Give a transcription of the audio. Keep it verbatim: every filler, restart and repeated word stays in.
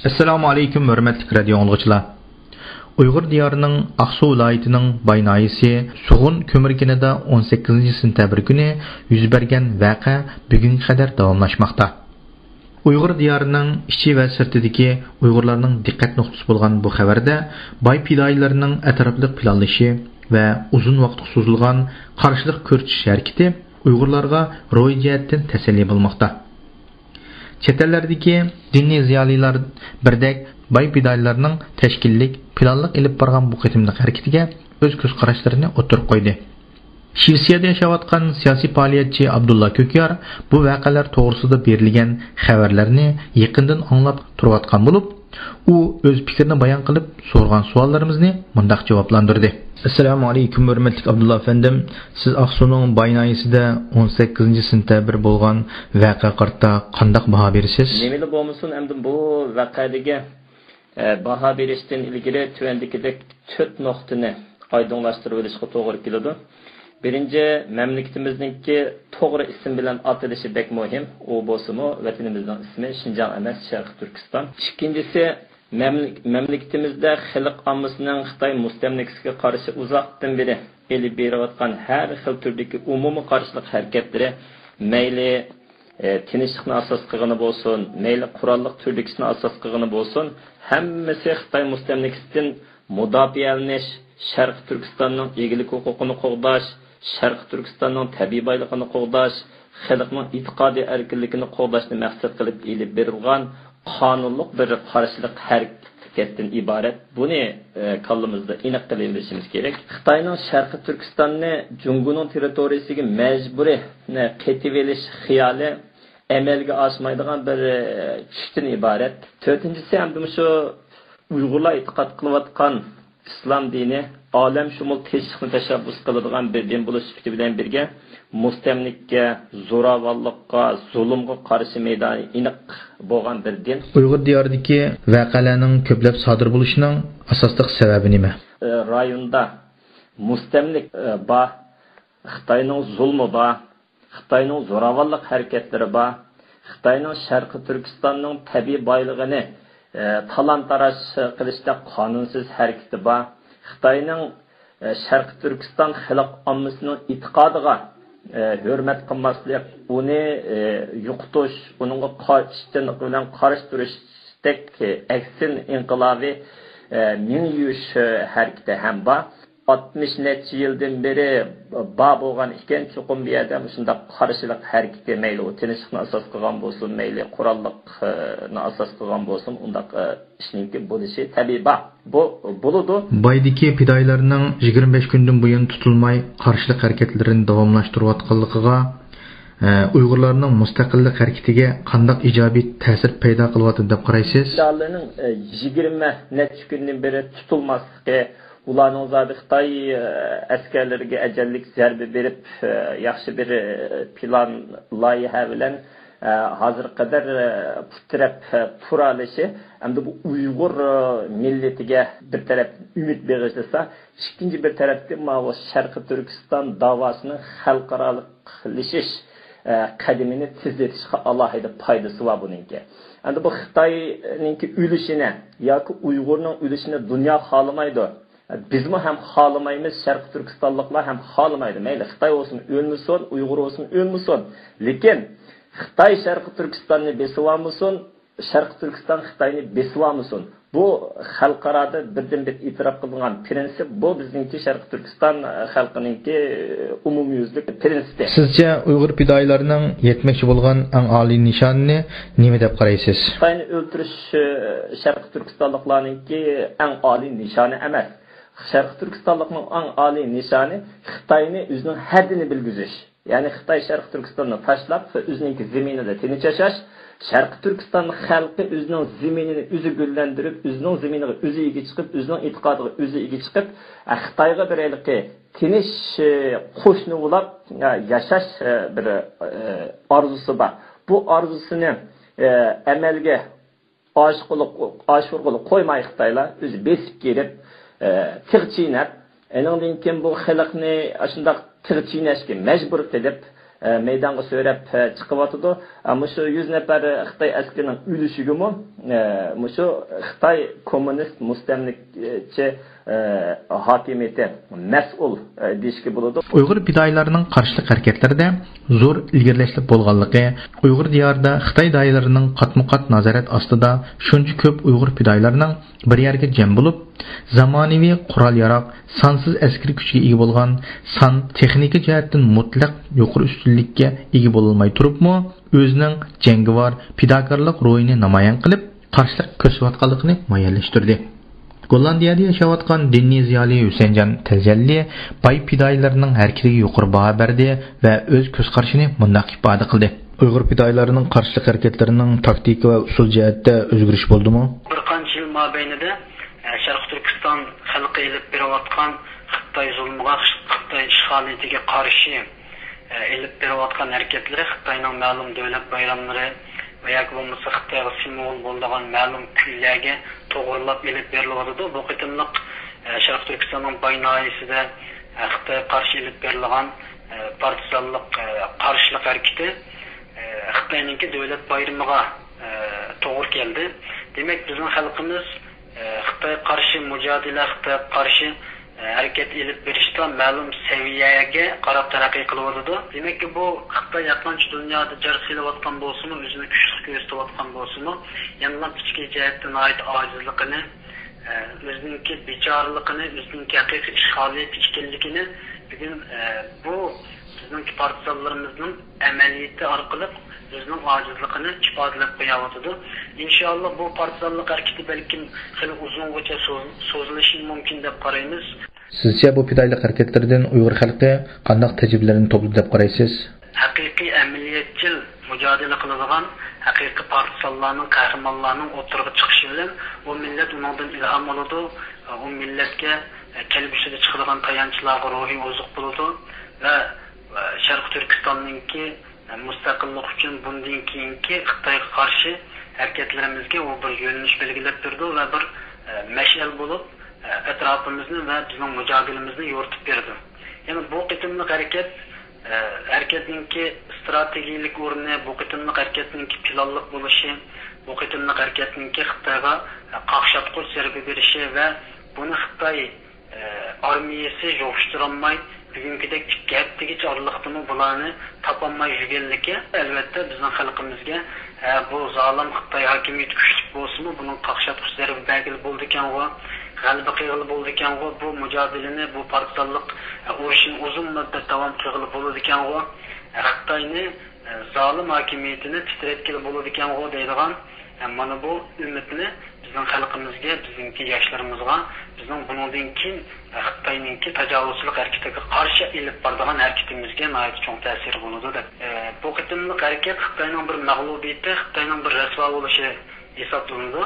ئەسسالامۇ ئەلەيكۇم، ھۆرمەتلىك رادىيو ئاڭلىغۇچىلار. ئۇيغۇر دىيارىنىڭ ئاقسۇ ۋىلايىتىنىڭ باي ناھىيەسى سۇغۇن كۆمۈر كېنىدا ئون سەككىزىنچى سېنتەبىر كۈنى يۈز بەرگەن ۋەقە بۈگۈنگە قەدەر داۋاملاشماقتا. ئۇيغۇر دىيارىنىڭ ئىچى ۋە سىرتىدىكى ئۇيغۇرلارنىڭ دىققەت نۇقتىسى بولغان بۇ خەۋەردە باي پىدائىيلارنىڭ ئەتراپلىق پىلانلىشى ۋە ئۇزۇن ۋاقىتقا سوزۇلغان قارشىلىق كۆرسىتىش ھەرىكىتى ئۇيغۇرلارغا روھىي جەھەتتىن تەسەللى بولماقتا. چەت ئەللەردىكى دىنىي زىيالىيلار بىردەك باي پىدائىيلارنىڭ تەشكىللىك، پىلانلىق ئېلىپ بارغان بۇ قېتىملىق ھەرىكىتىگە ئۆز كۆز قاراشلىرىنى ئوتتۇرىغا قويدى. شىۋېتسىيەدە ياشاۋاتقان سىياسىي پائالىيەتچى ئابدۇللا كۆكيار بۇ ۋەقەلەر توغرىسىدا بېرىلگەن خەۋەرلەرنى يېقىندىن ئاڭلاپ تۇرۇۋاتقان بولۇپ، ئۇ ئۆز پىكرىنى بايان قىلىپ، سورىغان سوئاللىرىمىزنى مۇنداق جاۋابلاندۇردى. ئەسسالامۇ ئەلەيكۇم، ھۆرمەتلىك ئابدۇللا ئەپەندىم. سىز ئاقسۇنىڭ باي ناھىيەسىدە ئون سەككىزىنچى سېنتەبىر بولغان ۋەقەگە قارىتا قانداق باھا بېرىسىز؟ نېمىلا بولمىسۇن، ئەمدى بۇ ۋەقەدىكى ئە، باھا بېرىشتىن ئىلگىرى تۆۋەندىكىدەك تۆت نۇقتىنى ئايدىڭلاشتۇرۇۋېلىشقا توغرا كېلىدۇ. بىرىنچى، مەملىكىتىمىزنىڭكى توغرا ئىسىم بىلەن ئاتىلىشى بەك مۇھىم. ئۇ بولسىمۇ، ۋەتىنىمىزنىڭ ئىسمى شىنجاڭ ئەمەس، شەرقىي تۈركىستان. ئىككىنچىسى، مەملىك-، مەملىكىتىمىزدە خەلق ئاممىسىنىڭ خىتاي مۇستەملىكىسىگە قارشى ئۇزاقتىن بېرى ئېلىپ بېرىۋاتقان ھەر خىل تۈردىكى ئومۇمىي قارشىلىق ھەرىكەتلىرى، مەيلى ئى، تىنچلىقنى ئاساس قىلغىنى بولسۇن، مەيلى قوراللىق تۈرلۈكىسىنى ئاساس قىلغىنى بولسۇن، ھەممىسى خىتاي مۇستەملىكىسىدىن مۇداپىئەلىنىش، شەرقىي تۈركىستاننىڭ ئىگىلىك ھوقۇقىنى قوغداش، شەرقىي تۈركىستاننىڭ تەبىئىي بايلىقىنى قوغداش، خەلقنىڭ ئېتىقادىي ئەركىنلىكىنى قوغداشنى مەقسەت قىلىپ ئېلىپ بېرىلغان قانۇنلۇق بىر قارشىلىق ھەرىكەتتىن ئىبارەت. بۇنى، ئە، كاللىمىزدا ئېنىق قىلىۋېلىشىمىز كېرەك. خىتاينىڭ شەرقىي تۈركىستاننى جۇڭگونىڭ تېررىتورىيىسىگە مەجبۇرىي، ئە، قېتىۋېلىش خىيالى ئەمەلگە ئاشمايدىغان بىر، ئە، چۈشتىن ئىبارەت. تۆتىنچىسى، ئەمدى مۇشۇ ئۇيغۇرلار ئېتىقاد قىلىۋاتقان ئىسلام دىنى ئالەمشۇمۇل تىنچلىقنى تەشەببۇس قىلىدىغان بىر دىن بولۇش سۈپىتى بىلەن بىرگە، مۇستەملىكە، زوراۋانلىققا، زۇلۇمغا قارشى مەيدانى ئېنىق بولغان بىر دىن. ئۇيغۇر دىيارىدىكى ۋەقەلەرنىڭ كۆپلەپ سادىر بولۇشىنىڭ ئاساسلىق سەۋەبى نېمە؟ ئە، رايوندا مۇستەملىكە، ئە، بار، خىتاينىڭ زۇلمى بار، خىتاينىڭ زوراۋانلىق ھەرىكەتلىرى بار، خىتاينىڭ شەرقىي تۈركىستاننىڭ تەبىئىي بايلىقىنى، ئە، تالان-تاراج قىلىشتا قانۇنسىز ھەرىكىتى بار، خىتاينىڭ ئە، شەرقىي تۈركىستان خەلق ئاممىسىنىڭ ئېتىقادىغا، ئە، ھۆرمەت قىلماسلىق، ئۇنى، ئە، يوقىتىش، ئۇنىڭغا قار-، ئىشچانلىق بىلەن قارشى تۇرۇشتەك، ئە، ئەكسىن ئىنقىلابىي، ئە، مېڭە يۇيۇش، ئە، ھەرىكىتى ھەم بار. ئاتمىش نەچچە يىلدىن بېرى بار بولغان ئىكەن، چوقۇم بۇ يەردە مۇشۇنداق قارشىلىق ھەرىكىتى، مەيلى ئۇ تىنچلىقنى ئاساس قىلغان بولسۇن، مەيلى قوراللىقنى ئاساس قىلغان بولسۇن، ئۇنداق، ئە، ئىشنىڭكى بولۇشى تەبىئىي بار. بۇ بولىدۇ. بايدىكى پىدائىيلارنىڭ يىگىرمە بەش كۈندىن بۇيان تۇتۇلماي قارشىلىق ھەرىكەتلىرىنى داۋاملاشتۇرۇۋاتقانلىقىغا، ئە، ئۇيغۇرلارنىڭ مۇستەقىللىق ھەرىكىتىگە قانداق ئىجابىي تەسىر پەيدا قىلىۋاتىدۇ دەپ قارايسىز؟ پىدائىيلارنىڭ، ئە، يىگىرمە نەچچە كۈندىن بېرى تۇتۇلماسلىقى، ئۇلارنىڭ زادى خىتاي، ئە، ئەسكەرلىرىگە ئەجەللىك زەربە بېرىپ، ئە، ياخشى بىر، ئە، پىلان، لايىھە بىلەن ئە، ھازىرغا قەدەر، ئە، پۇت تىرەپ، ئە، تۇرالىشى، ئەمدى بۇ ئۇيغۇر، ئە، مىللىتىگە بىر تەرەپ ئۈمىد بېغىشلىسا، ئىككىنچى بىر تەرەپتىن ماۋۇ شەرقىي تۈركىستان داۋاسىنى خەلقئارالىقلىشىش، ئە، قەدىمىنى تېزلىتىشقا ئالاھىدە پايدىسى بار بۇنىڭكى. ئەمدى بۇ خىتاينىڭكى ئۆلۈشىنى ياكى ئۇيغۇرنىڭ ئۆلۈشىنى دۇنيا خالىمايدۇ. بىزمۇ ھەم خالىمايمىز، شەرقىي تۈركىستانلىقلار ھەم خالىمايدۇ. مەيلى، خىتاي بولسۇن ئۆلمىسۇن، ئۇيغۇر بولسۇن ئۆلمىسۇن. لېكىن خىتاي شەرقىي تۈركىستاننى بېسىۋالمىسۇن، شەرقىي تۈركىستان خىتاينى بېسىۋالمىسۇن. بۇ خەلقئارادا بىردىنبىر ئېتىراپ قىلىنغان پىرىنسىپ، بۇ بىزنىڭكى شەرقىي تۈركىستان خەلقىنىڭكى ئومۇميۈزلۈك پىرىنسىپى. سىزچە ئۇيغۇر پىدائىيلارنىڭ يەتمەكچى بولغان ئەڭ ئالىي نىشانىنى نېمە دەپ قارايسىز؟ خىتاينى ئۆلتۈرۈش، ئە، شەرقىي تۈركىستانلىقلارنىڭكى ئەڭ ئالىي نىشانى ئەمەس. شەرقىي تۈركىستانلىقنىڭ ئەڭ ئالىي نىشانى خىتاينى ئۆزىنىڭ ھەددىنى بىلگۈزۈش. يەنى خىتاي شەرقىي تۈركىستاننى تاشلاپ، ئۆزىنىڭكى زېمىنىدا تىنچ ياشاش، شەرقىي تۈركىستان خەلقى ئۆزىنىڭ زېمىنىنى ئۆزى گۈللەندۈرۈپ، ئۆزىنىڭ زېمىنىغا ئۆزى ئىگە چىقىپ، ئۆزىنىڭ ئېتىقادىغا ئۆزى ئىگە چىقىپ، ئە، خىتايغا بىر ھېلىقى تىنچ، ئە، قوشنا بولاپ، ئە، ياشاش، ئە، بىر، ئە، ئارزۇسى بار. بۇ ئارزۇسىنى، ئە، ئەمەلگە ئاشۇرغىلى، ئاشۇرغىلى قويماي خىتايلار ئۆزى بېسىپ كېلىپ، ئە، تىغ چىينەپ، ئېنىڭدىن كېيىن بۇ خەلقنى ئاشۇنداق تىغ چىينەشكە مەجبۇر قىلىپ، ئە، مەيدانغا سۆرەپ، ئە، چىقىۋاتىدۇ. ئە، مۇشۇ يۈز نەپەر خىتاي ئەسكىرىنىڭ ئۆلۈشىگىمۇ، ئە، مۇشۇ خىتاي كوممۇنىست مۇستەملىكىچى، ئە، ھاكىمىيىتى مەسئۇل، ئە، دېيىشكە بولىدۇ. ئۇيغۇر پىدائىيلارنىڭ قارشىلىق ھەرىكەتلىرىدە زور ئىلگىرىلەشلەر بولغانلىقى، ئۇيغۇر دىيارىدا خىتاي دائىرىلىرىنىڭ قاتمۇقات نازارەت ئاستىدا شۇنچە كۆپ ئۇيغۇر پىدائىيلارنىڭ بىر يەرگە جەم بولۇپ، زامانىۋى قورال-ياراغ، سانسىز ئەسكىرىي كۈچىگە ئىگە بولغان، سان، تېخنىكا جەھەتتىن مۇتلەق يۇقىرى ئۈستۈنلۈككە ئىگە بولالماي تۇرۇپمۇ، ئۆزىنىڭ جەڭگىۋار، پىداكارلىق روھىنى نامايان قىلىپ، قارشىلىق كۆرسىتىۋاتقانلىقىنى مۇئەييەنلەشتۈردى. گوللاندىيەدە ياشاۋاتقان دىنىي زىيالىي ھۈسەيىنجان تەلجەنلى باي پىدائىيلارنىڭ ھەرىكىتىگە يۇقىرى باھا بەردى ۋە ئۆز كۆز قارىشىنى مۇنداق ئىپادە قىلدى. ئۇيغۇر پىدائىيلارنىڭ قارشىلىق ھەرىكەتلىرىنىڭ تاكتىكا ۋە ئۇسۇل جەھەتتە ئۆزگىرىش بولدىمۇ؟ بىر قانچە يىل مابەينىدە، ئە، شەرقىي تۈركىستان خەلقى ئېلىپ بېرىۋاتقان خىتاي زۇلمىغا، خىتاي ئىشغالىيىتىگە قارشى، ئە، ئېلىپ بېرىۋاتقان ھەرىكەتلىرى خىتاينىڭ مەلۇم دۆلەت بايراملىرى ۋە ياكى بولمىسا خىتايغا سىمۋول بولىدىغان مەلۇم كۈنلەرگە توغرىلاپ ئېلىپ بېرىلىۋاتىدۇ. بۇ قېتىملىق، ئە، شەرقىي تۈركىستاننىڭ باي ناھىيەسىدە، ئە، خىتايغا قارشى ئېلىپ بېرىلغان، ئە، پارتىزانلىق، ئە، قارشىلىق ھەرىكىتى، ئە، خىتاينىڭكى دۆلەت بايرىمىغا، ئە، توغرا كەلدى. دېمەك، بىزنىڭ خەلقىمىز، ئە، خىتايغا قارشى مۇجادىلە، خىتايغا قارشى، ئە، ھەرىكەت ئېلىپ بېرىشتا مەلۇم سەۋىيەگە قاراپ تەرەققىي قىلىۋاتىدۇ. دېمەككى، بۇ خىتاي ھەرقانچە دۇنيادا جار سېلىۋاتقان بولسىمۇ، ئۆزىنى كۈچلۈك كۆرسىتىۋاتقان بولسىمۇ، يەنىلا ئىچكى جەھەتتە ناھايىتى ئاجىزلىقىنى، ئە، ئۆزىنىڭكى بىچارىلىقىنى، ئۆزىنىڭكى ھەقىقىي ئىشغالىيەتتە ئىكەنلىكىنى بۈگۈن، ئە، بۇ بىزنىڭكى پارتىزانلىرىمىزنىڭ ئەمەلىيىتى ئارقىلىق ئۆزىنىڭ ئاجىزلىقىنى ئىپادىلەپ قويۇۋاتىدۇ. ئىنشائاللا، بۇ پارتىزانلىق ھەرىكىتى بەلكىم خېلى ئۇزۇنغىچە سوز-، سوزۇلۇشى مۇمكىن دەپ قارايمىز. سىزچە بۇ پىدائىيلىق ھەرىكەتلىرىدىن ئۇيغۇر خەلقى قانداق تەجرىبىلەرنى توپلىدى دەپ قارايسىز؟ ھەقىقىي ئەمەلىيەتچىل مۇجادىلە قىلىدىغان ھەقىقىي پارتىزانلارنىڭ، قەھرىمانلارنىڭ ئوتتۇرىغا چىقىشى بىلەن ئۇ مىللەت ئۇنىڭدىن ئىلھام ئالىدۇ، ئۇ مىللەتكە كەلگۈسىدە چىقىدىغان تايانچلارغا روھىي ئوزۇق بولىدۇ ۋە شەرقىي تۈركىستاننىڭكى مۇستەقىللىق ئۈچۈن بۇندىن كېيىنكى خىتايغا قارشى ھەرىكەتلىرىمىزگە ئۇ بىر يۆنىلىش بەلگىلەپ بېرىدۇ ۋە بىر، ئە، مەشئەل بولۇپ، ئە، ئەتراپىمىزنى ۋە بىزنىڭ مۇجادىلىمىزنى يورۇتۇپ بېرىدۇ. يەنى بۇ قېتىملىق ھەرىكەت، ئە، ھەرىكەتنىڭكى ئىستراتېگىيەلىك ئورنى، بۇ قېتىملىق ھەرىكەتنىڭكى پىلانلىق بولۇشى، بۇ قېتىملىق ھەرىكەتنىڭكى خىتايغا، ئە، قاقشاتقۇچ زەربە بېرىشى ۋە بۇنى خىتاي ئارمىيەسى يوقىشتۇرالماي، بۈگۈنكىدەك ئىككى ھەپتىگىچە ئارىلىقتىمۇ بۇلارنى تاپالماي يۈرگەنلىكى، ئەلۋەتتە، بىزنىڭ خەلقىمىزگە، ھە، بۇ زالىم خىتاي ھاكىمىيىتى كۈچلۈك بولسىمۇ، بۇنىڭغا قاقشاتقۇچ زەربە بەرگىلى بولىدىكەنغۇ، غەلىبە قىلغىلى بولىدىكەنغۇ، بۇ مۇجادىلىنى، بۇ پارتىزانلىق، ھە، ئۇرۇشىنى ئۇزۇن مۇددەت داۋام قىلغىلى بولىدىكەنغۇ، ھە، خىتاينى، ھە، زالىم ھاكىمىيىتىنى تىترەتكىلى بولىدىكەنغۇ دەيدىغان، ھە، مانا بۇ ئۈمىدنى بىزنىڭ خەلقىمىزگە، بىزنىڭكى ياشلىرىمىزغا، بىزنىڭ بۇنىڭدىن كېيىن خىتاينىڭكى تاجاۋۇزچىلىق ھەرىكىتىگە قارشى ئېلىپ بارىدىغان ھەرىكىتىمىزگە ناھايىتى چوڭ تەسىرى بولىدۇ دەپ، ئە، بۇ قېتىملىق ھەرىكەت خىتاينىڭ بىر مەغلۇبىيىتى، خىتاينىڭ بىر رەسۋا بولۇشى ھېسابلىنىدۇ.